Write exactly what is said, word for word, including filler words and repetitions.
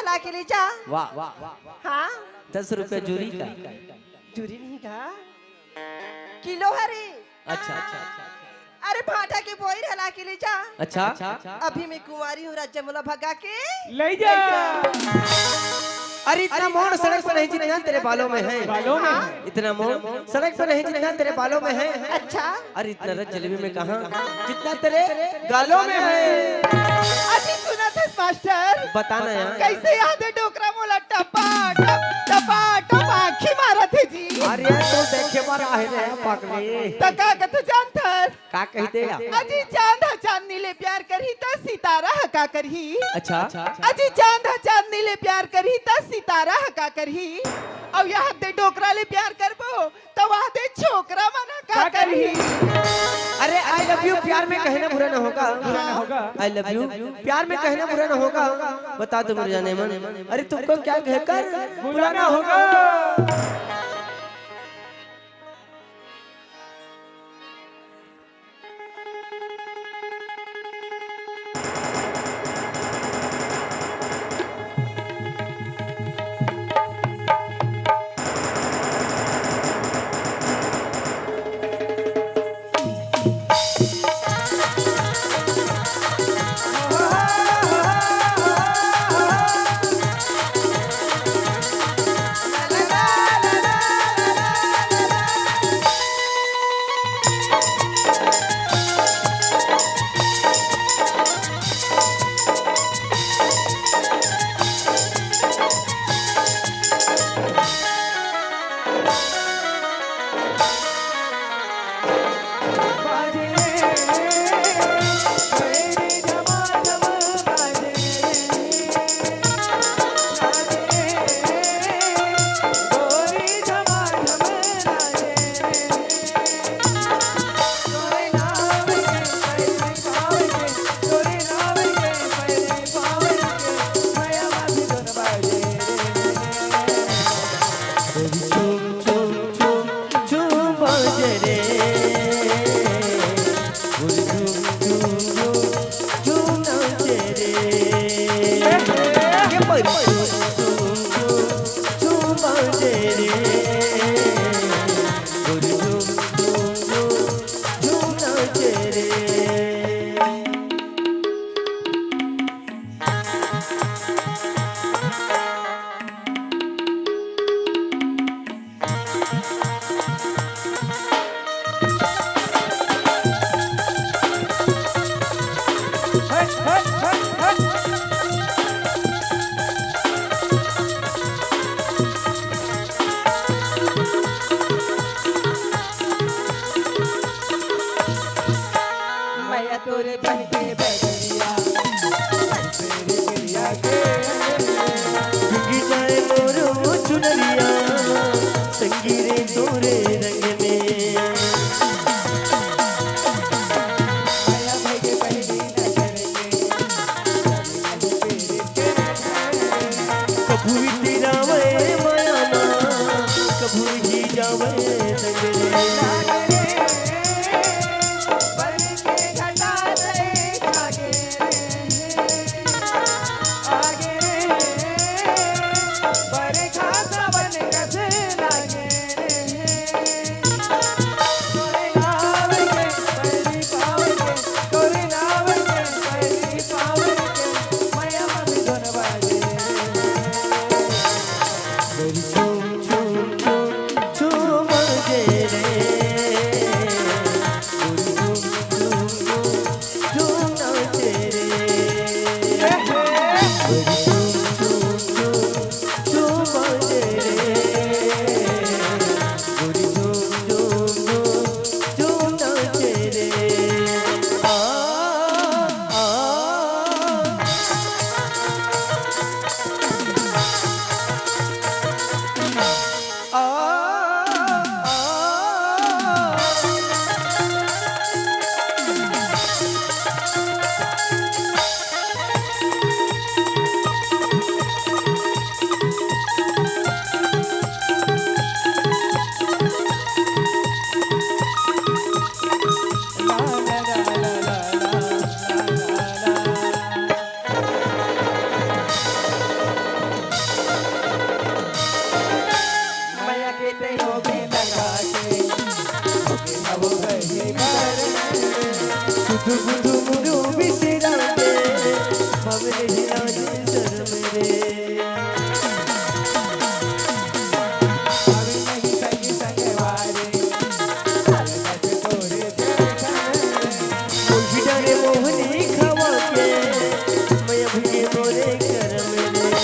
ला के ले जा। वाह, हाँ। दस रुपया जूरी का। जूरी नहीं का, किलो हरे। अच्छा, अच्छा, अच्छा। अरे भाटा के बोइर ला के ले जा। अच्छा। अभी मैं कुंवारी हूँ, राजा मोला भगा के ले जा। अरे इतना मोड़ सड़क पर नहीं जितना तेरे बालों में है। बालों में है। इतना मोड़ सड़क पर नहीं जितना तेरे बालों में है। अच्छा। अरे इतना रस जलेबी में कहाँ जितना तेरे गालों में है। अजी सुनत हस मास्टर? बताना यार। कैसे याद है डोकरा मोला टपा टप टपा टप आँखी मारत हे जी। अरे तो देखे बर आहे रे पगली। त का कथे जानथस? का कहिथे या? अजी चांद ह चांदनी ले प्यार करही त सितारा ह का करही? अच्छा। अजी चांद ह चांदनी ले प्यार करही त सितारा ह का करही? अउ यहाँ दे डोकरा ले प्यार करबो त वहाँ दे छोकरा मन ह का का करही? करही? अरे I love you प्यार में कहना बुरा ना होगा। हाँ। I love you प्यार में कहना बुरा ना होगा। बता दो मेरे जाने मन, अरे तुमको क्या कहकर बुलाना होगा। मैया तोरे बन के बदरिया, तेरे पिया के अंगनिया। भीगी जाए मोरो चुनरिया, संगी रे तोरे रंग में। मैया भई के पहली नजर में, कभू इतरावे माया मा, कभू ही जावे संग रे। डुबुडुबुडु बिसरा के, बाबरे हिला दे शरम रे। मोहिनी खवा के, मैं अब के मोरे करम रे।